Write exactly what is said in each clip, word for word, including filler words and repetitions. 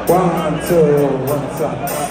One, two, one, two.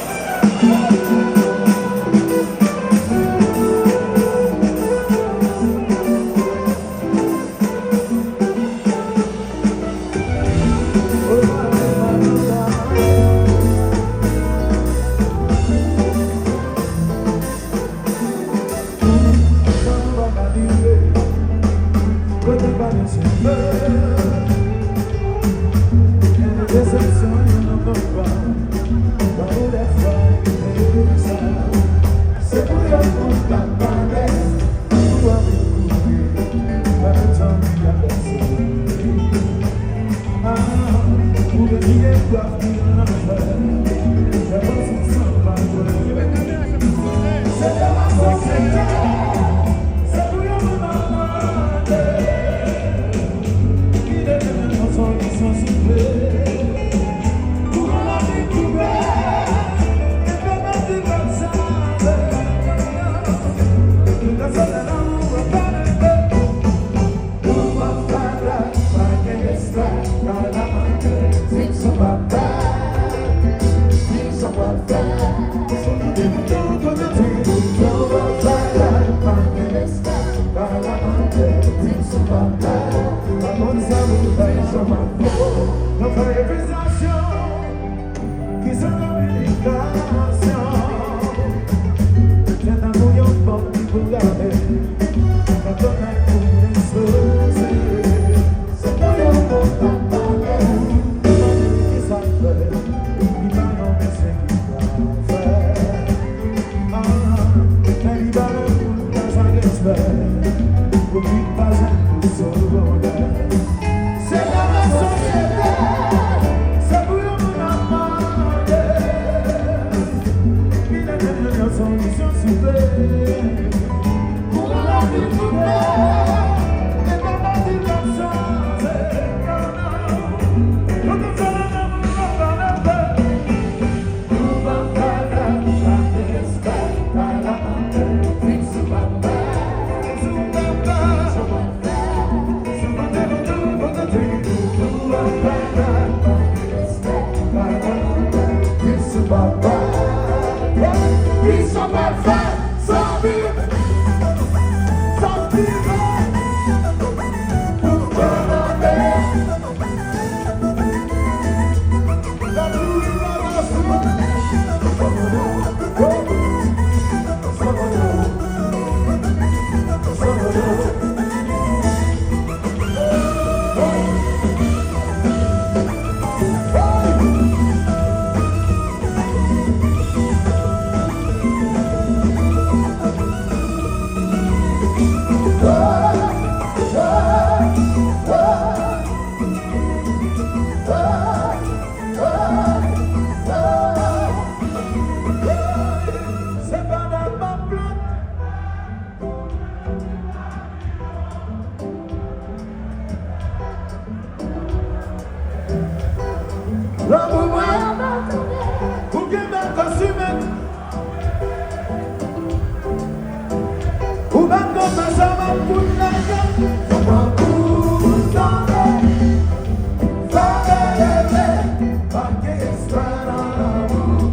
Lanmou mwen, ou gen bèl kòstim. Ou pa konn sa m ap kout lage. Ou pa kout lage. Fè leve, pa gen espwa nan lanmou.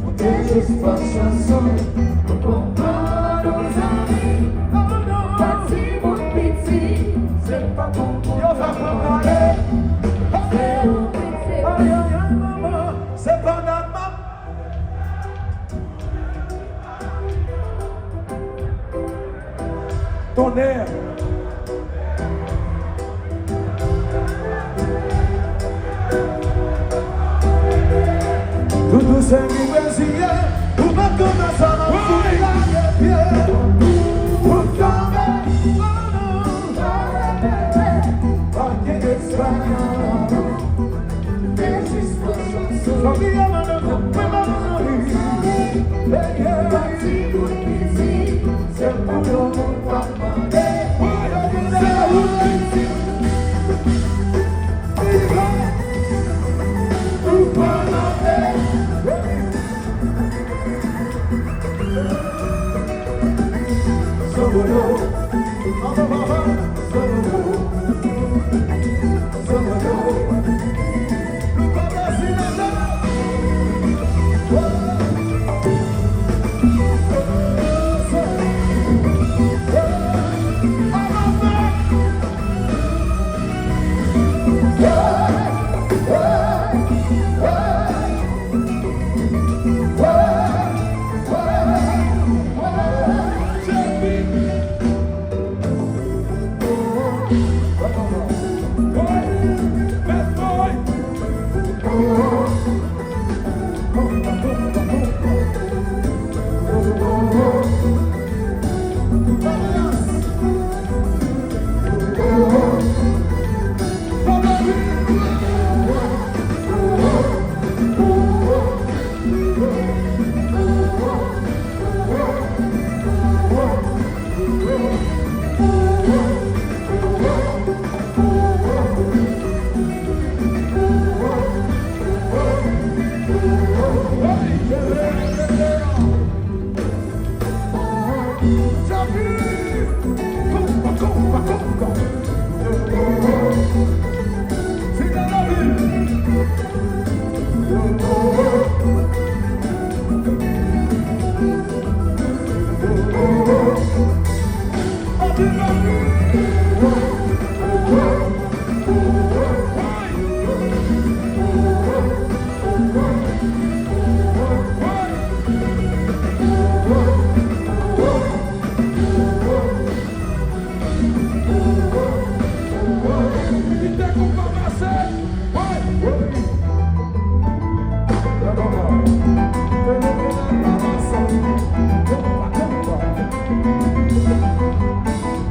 Ou te jis fè chanson pou konprann ou zanmi. Pa timoun piti, se pa konprann. Yo va pran pale. Se ou ki se. Ay, ay, ay, manman, se pa nòmal. Tonnè! Doudou se ki reziye, ou pa konn sa m ap kout lage pye. Ou tonbe, oh non, pa repete, pa gen espwa.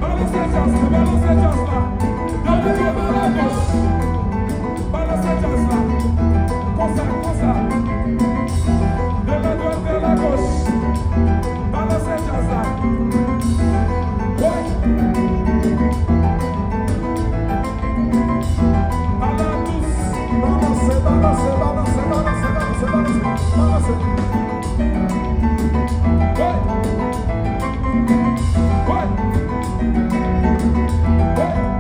Balanse djaz la, balanse djaz la. De la dwat a la goch. Balanse djaz la. Konsa, konsa. De la dwat a la goch. Balanse djaz la. Woy. A la dous. Balanse, balanse, balanse. Woy. Woy. Woy.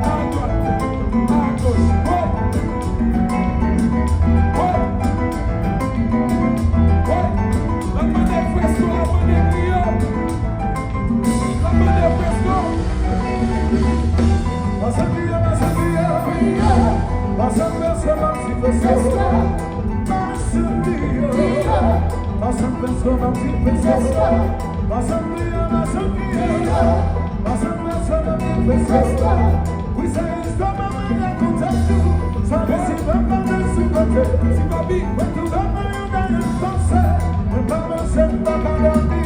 A dwat, a goch. Woy. Woy. Woy. L ap mande fresko, l ap mande griyo. L ap mande fresko. Pase griyo, pase griyo. Pase fresko, pase fresko. Pase griyo. Pase fresko, pase fresko. Pase griyo, pase griyo. Pase fresko, pase fresko. Wi, se istwa mwen rakonte nou. Sa vle di mwen pa vle sou kote. Ti papi. Mwen tou dòmi, yon dèyè panse. Mwen pa panse, m pa ka dòmi.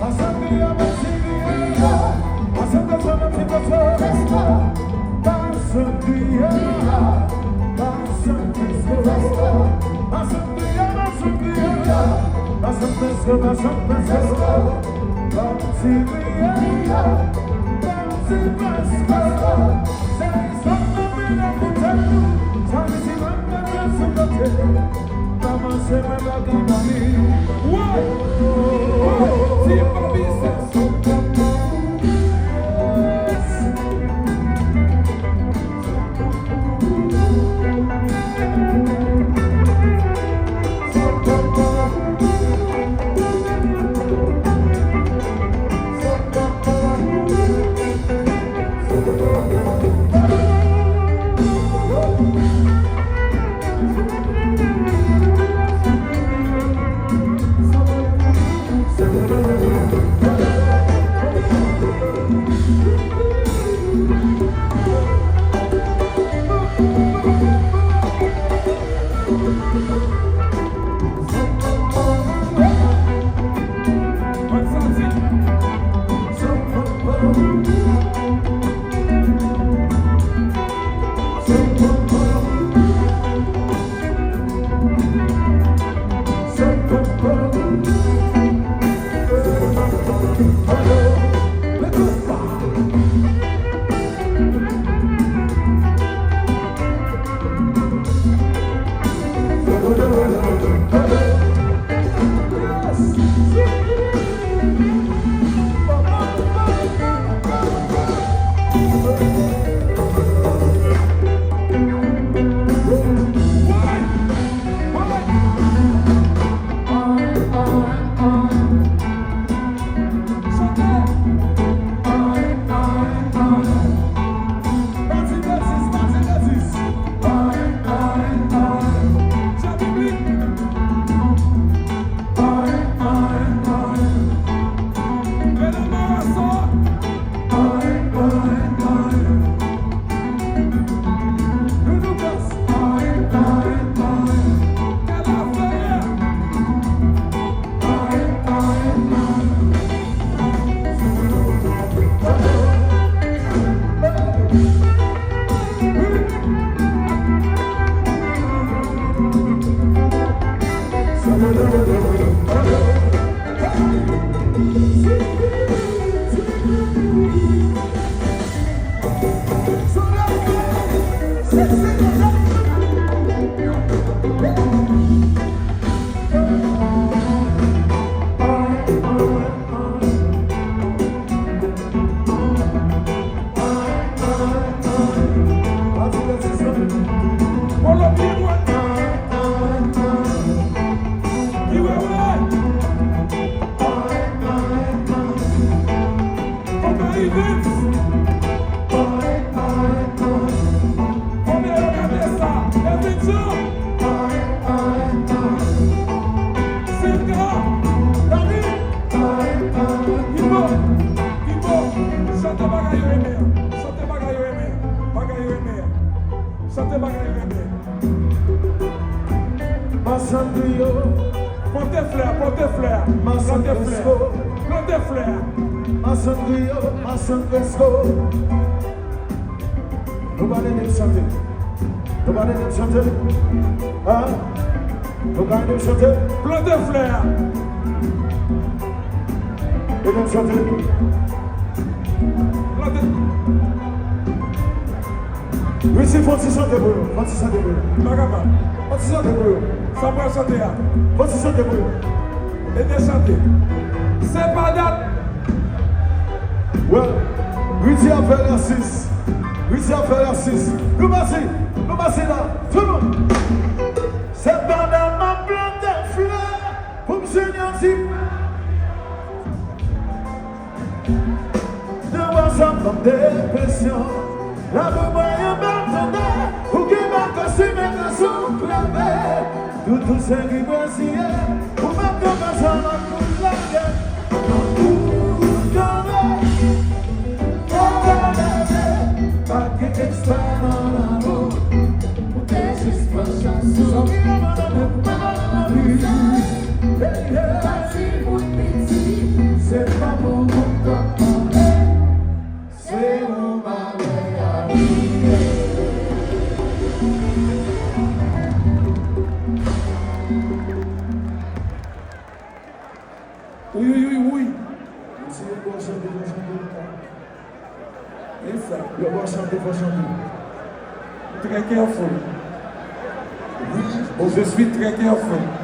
Pase griyo, pase griyo. Pase fresko, pase fresko. Pase griyo. Pase fresko. Pase griyo, pase griyo. Pase fresko, pase fresko. Pase griyo. Pase fresko. Se sa mwen vin rakonte nou. Sa vle di mwen pa vle sou kote. Kòmanse mwen pa ka dòmi. Woy! Woy! Ti papi se. Konbyen yo rate sa? Evenson! Sandra! Dani! Pipo! Pipo! Chante bagay yo renmen an. Chante bagay yo renmen an. Bagay yo renmen an. Chante bagay yo renmen an. Masann griyo. Plante flè, plante flè. Masann plante flè. Presko. Plante flè. Masann griyo, masann presko. Nou pa ede l chante. Nou pa ede l chante. Hein? Nou pa ede l chante. Plante flè a. Ede l chante. Plante. Richie, fò ti chante pou yo. Fò ti chante pou yo. M pa kapab. Fò ti chante pou yo. Sa pral chante a. Fò ti chante pou yo. Ede chante. Se pa dat. Well, Richie ap fè rasis. Richie ap fè rasis. Nou pase, nou pase la. Tout moun. Se pandan m ap plante flè pou m jwenn yon ti. Nan bò sa m ban m depresyon. Labou mwen yon bèl tande. Ou ki pa kòsime nan sou pleve. Tout ou se ki brezilyen. Ou pa t konn sa lòt moun lage. Nan kou kanpe. Fò w leve. Pa gen espwa nan lanmou. Ou te jis pran chans ou. Sa ki pa nan lanmou, pa nan lanmou. Hey, hey. Pati moun piti. Se pa pou moun kòman. Se yon bagay a bliye. Wi, wi, wi, wi. Mesye, fò chante, fò chante. E sa. Yo, fò chante, fò chante. Très careful. Oui, oh, je suis très careful.